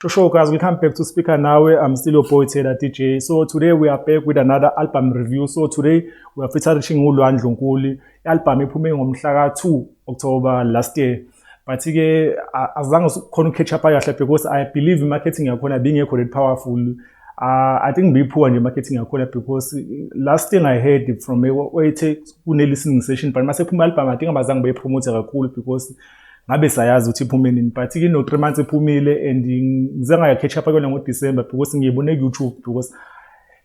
Sure guys, welcome back to Speaker Nawe. I'm still your boy Taylor DJ. So today we are back with another album review. So today we are featuring uLwa Ndlunkulu. I-album iphume ngomhla ka-2 October last year. But ke azange khona uku-catch up kahle because I believe marketing yakhona bingekho that powerful. I think biyi-poor nje marketing yakhona because last thing I heard from wayethe kune-listening session, but mase phuma i-album, I think abazange beyipromote kakhulu because ngabe sayazi ukuthi iphume nini. But ke no 3 months iphumile and ngize ngaya-catch up kuyona ngo-December because ngiyibone ku-YouTube, because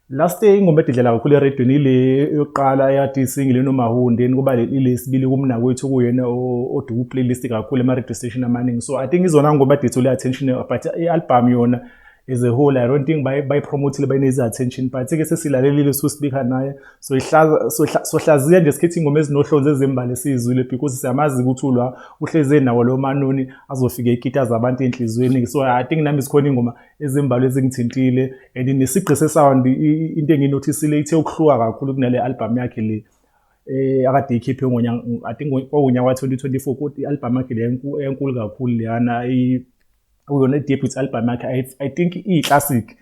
last year ingoma edidlela kakhulu eredweni ile yokuqala eyade isingile noMahundi, then kuba ile sibili kumnakwethu kuyena oduku playlist kakhulu ema-radio station amaningi. So I think izona ngoma ade ithole attention, but i-album yona as a whole, I don't think bayipromotile, bayinikeze attention. But ke sesilalelile su-Speaker Naye, so sohlaziya nje, sikhethe ingoma ezinohlonze ezimbali esiyizwile because siyamazi ukuthi uLwa uhlezi enawo lo manoni azofika ekitaza abantu enhliziyweni. So I think nami zikhona ingoma ezimbalwa ezingithintile and nesigqi se-sound, into enginothisile, ithe ukuhluka kakhulu kunale album yakhe le akade ikhiphe ngonyaka, I think kwakunyaka wa-2024, kodwa i-album yakhe le enkulu kakhulu leyana kuyona i-debut album yakhe, I think iyi-classic,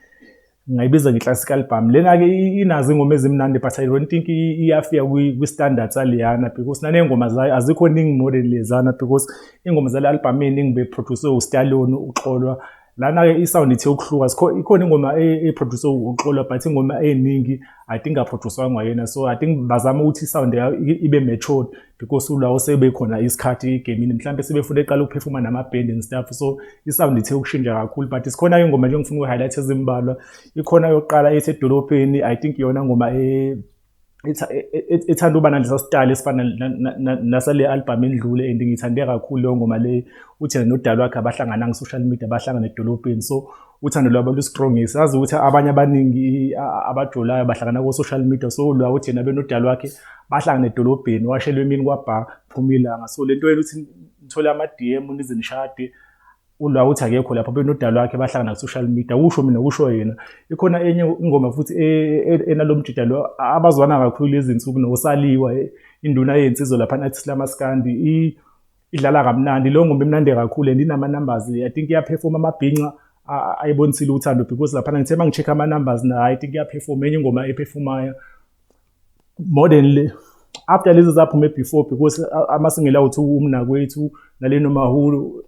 ngingayibiza nge-classic album. Lena-ke inazo ingoma ezimnandi, but I don't think iyafika kwi-standard saleyana because naney'ngoma zayo azikho ningi more than lezana, because iy'ngoma zale album ey'ningi beproduce uStallion uXolwa. Lana-ke i-sound ithe ukuhluka. Ikhona ingoma eproduce uXolwa, but ingoma ey'ningi I think aproducewanga yena. So I think bazama ukuthi i-sound yayo ibe matured because uLwa usebekhona isikhathi egamini, mhlawumbe sebefuna eqala ukuphefuma nama-band and stuff, so i-sound ithe ukushintsha kakhulu. But sikhona ingoma nje engifuna uku-highlight ezimbalwa. Ikhona yokuqala ethi Edolobheni. I think iyona ngoma ethanda ukuba nalesa style esifana nasale album endlule and ngiyithande kakhulu leyo ngoma le. Uthi yena nodali wakhe abahlangana ku-social media, bahlangana edolobheni, so uthando lwabo lu-strong. Sazi ukuthi abanye abaningi abajolayo bahlangana ko-social media, so lwa uthi yena benodali wakhe bahlangana edolobheni, washelwa emini kwabha phuma ilanga. So lento yena uthi nithole ama-DM nize nishade, uLwa uthi akekho lapho, benodali wakhe bahlangana ku-social media. Kusho mina, kusho yena. Ikhona enye ingoma futhi enalo mjida lo abazwana kakhulu lezi nsuku noSaliwa, induna yensizwa laphana, artist lamaskandi. Idlala kamnandi leyo ngoma, imnandi kakhulu and inama-numbers. I think iyaphefoma, amabhinca ayibonisile uthando because laphana ngithe uma ngi-check ama-numbers nayo, I think iyaphefoma, enye ingoma ephefumayo more than le after lezi zaphume before, because ama-single awu-two, Umnakwethu nale Nomahulu,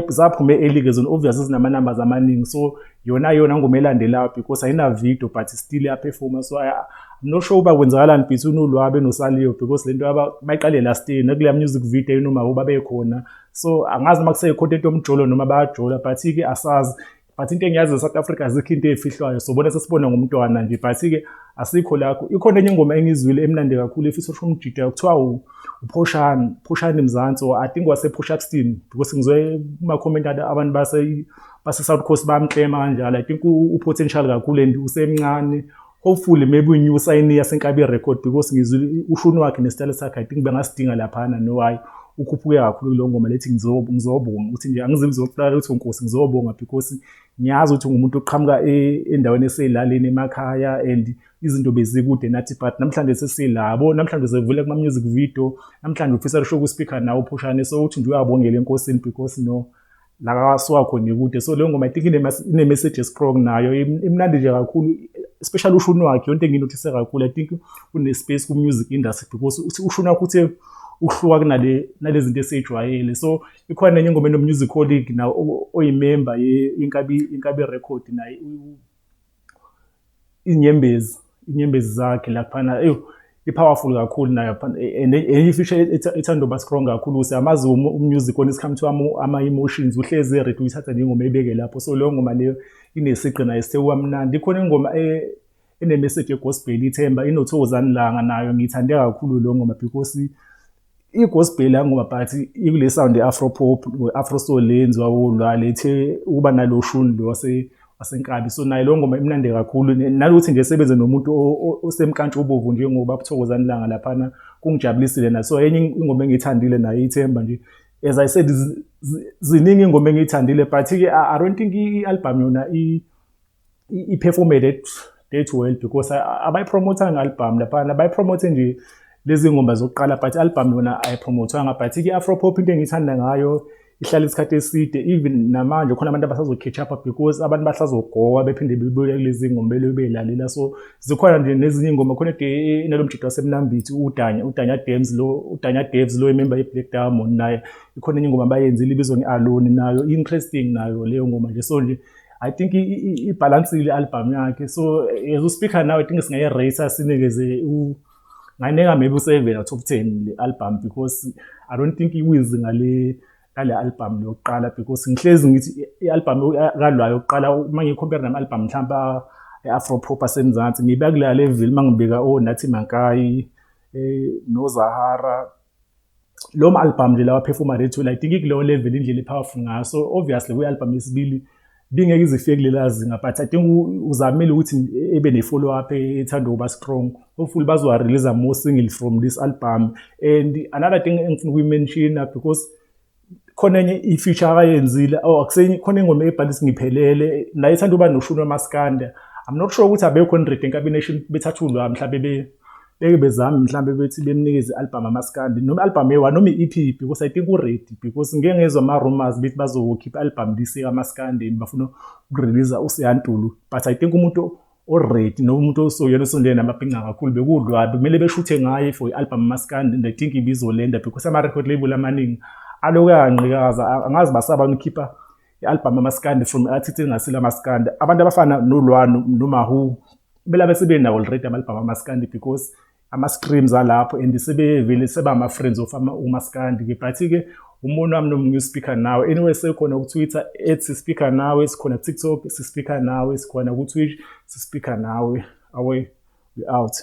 zaphume early-ke zona, obviously zinama-numbers amaningi. So yona yona ngoma elandelayo because ayina-video but still iyaphefoma. So I'm not sure uba kwenzakalani between uLwabe noSaliyo because lento bayiqale last year nakuleya music video enoMahu babekhona, so angazi noma kuseyikhona into yomjolo noma bayajola, but-ke asazi. But into engiyazi, e-South Africa azikho into ey'fihlwayo, sobona sesibona ngomntwana nje, but-ke asikho lakho. Ikhona enye ingoma engizwile emnandi kakhulu efisa usho umjida, kuthiwa uPhoshani, Phoshani Mzansi, or I think wase-Potchefstroom because ngizwe kuma-comment abantu base-South Coast bayamklema kanjalo. I think u-potential kakhulu and usemncane. Hopefully maybe uyi-new signing yaseNkabi Record because ngizwile ushuni wakhe nesitayela sakhe, I think bengasidinga laphana. No, hayi, ukhuphuke kakhulu kuleyo ngoma lethi Ngizobonga. Uthi nje angizivi zokuqala ukuthi Nkosi ngizobonga because ngiyazi ukuthi ngumuntu oqhamuka endaweni eseyilalini emakhaya and izinto bezikude nathi, but namhlanje sesilabo, namhlanje sevule kuma-music video, namhlanje ufisa lisho ku-Speaker Nawe uPhoshane. So uthi nje uyabongela enkosini because no la kasuka khona ikude. So leyo ngoma, I think ine-message strong nayo, imnandi nje kakhulu, especially ushuni wakhe, yonke enginothise kakhulu. I think une-space ku-music industry because uthi ushuni wakhe uthe ukuhluka kunale nalezi zinto esiyijwayele. So ikhona nenye ingoma eno-Music Colleague nawo oyimember Inkabi Record naye, Inyembezi zakhe laphana, eyo i-powerful kakhulu nayo. And enye i-feature ethanda uba strong kakhulu, siyamazi u-music when it's come to ama-emotions, uhlezi ready uyithatha nje ingoma eyibeke lapho. So leyo ngoma leyo inesigqi nayo, sithe mnandi. Ikhona ingoma ene-message ye-gospel, Ithemba, inoThokozani Langa, nayo ngiyithande kakhulu leyo ngoma because i-gospel leya ngoma, but ikule sound ye-afro pop, afro soul le yenziwa uLwa, lethe ukuba nalo shuni lo wasenkabi. So nayo leyo ngoma imnandi kakhulu, nalokuthi nje sebenze nomuntu osemkantshubovu njengoba Thokozani Langa laphana, kungijabulisile naso. So enye ingoma engiyithandile nayo Ithemba nje. As I said, ziningi ingoma engiyithandile, but-ke I don't think i-album yona i-performe that well because abayipromothanga album laphana, bayipromote nje lezi ngoma zokuqala, but i-album yona ayipromothwanga. But-ke i-afro pop, into engiyithanda ngayo, Ihlala isikhathi eside, even namanje khona abantu abasazo-catch up because abantu basazogowa bephinde bebuye kulezi ngoma belo beyilalela. So zikhona nje nezinye iy'ngoma khona ede inalo mjito waseMnambithi, uDanya Devs lo, uDanya Devs lo, i-member ye-Blaq Diamond. Naye ikhona enye ingoma abayenzile ibizwa nge-Alone, nayo interesting nayo leyo ngoma nje. So nje I think ibhalansile i-album yakhe. So as uSpeaker Nawe, I think singayi-rate, sinikeze, ngayinika maybe u-7 out of 10 le album, because I don't think iwizinga le lale album yokuqala, because ngihlezi ngithi i-album kaLwa yokuqala, uma ngiyi-compare nama-album mhlawumbe e-Afro pop aseMzansi, ngibeka kuleya level. Uma ngibeka oNathi Mankayi, noZahara, lo ma-album nje lawa performa lethu, I think ikuleyo level indlela e-powerful ngayo. So obviously kwi-album yesibili bingeke ize ifike kulela zinga, but I think uzamile ukuthi ebe ne-follow up ethanda ukuba strong. Hopefully bazowa-release more single from this album. And another thing engifuna ukuyi-mentiona, because khona enye i-feature akayenzile, oh, akusenye, khona ingoma ebhalisi ngiphelele la ithanda ukuba noshuni wamaskanda. I'm not sure ukuthi abekho ready eNkabi Nation bethatha uLwa mhlawumbe beke bezame mhlawumbe bethi bemnikeze i-album amaskandi noma i-album eyi-one noma i-EP, because I think u-ready, because ngike ngezwa ama-rumors bethi bazokhipha i-album this year kamaskandi and bafuna uku-release uSiya Ntuli. But I think umuntu o-ready noma umuntu osuyena osondele namabhinca kakhulu bekuLwa, kumele beshuthe ngaye for i-album amaskandi, and I think ibizolenda because ama-record label amaningi aloku ayanqikaza, angazi basaba ukukhipha i-album amaskandi from artist engasile amaskandi. Abantu abafana noLwa noMahu kumele abe sebenawo already ama-album amaskandi because ama-streams alapho and sebevele seba ama-friends of umaskandi-ke. But-ke umbono wami noma ngiwu-Speaker Nawe. Anyway, sekhona ku-Twitter @sispeakernawe, sikhona ku-TikTok siSpeaker Nawe, sikhona ku-Twitch siSpeaker Nawe. Awe, we out.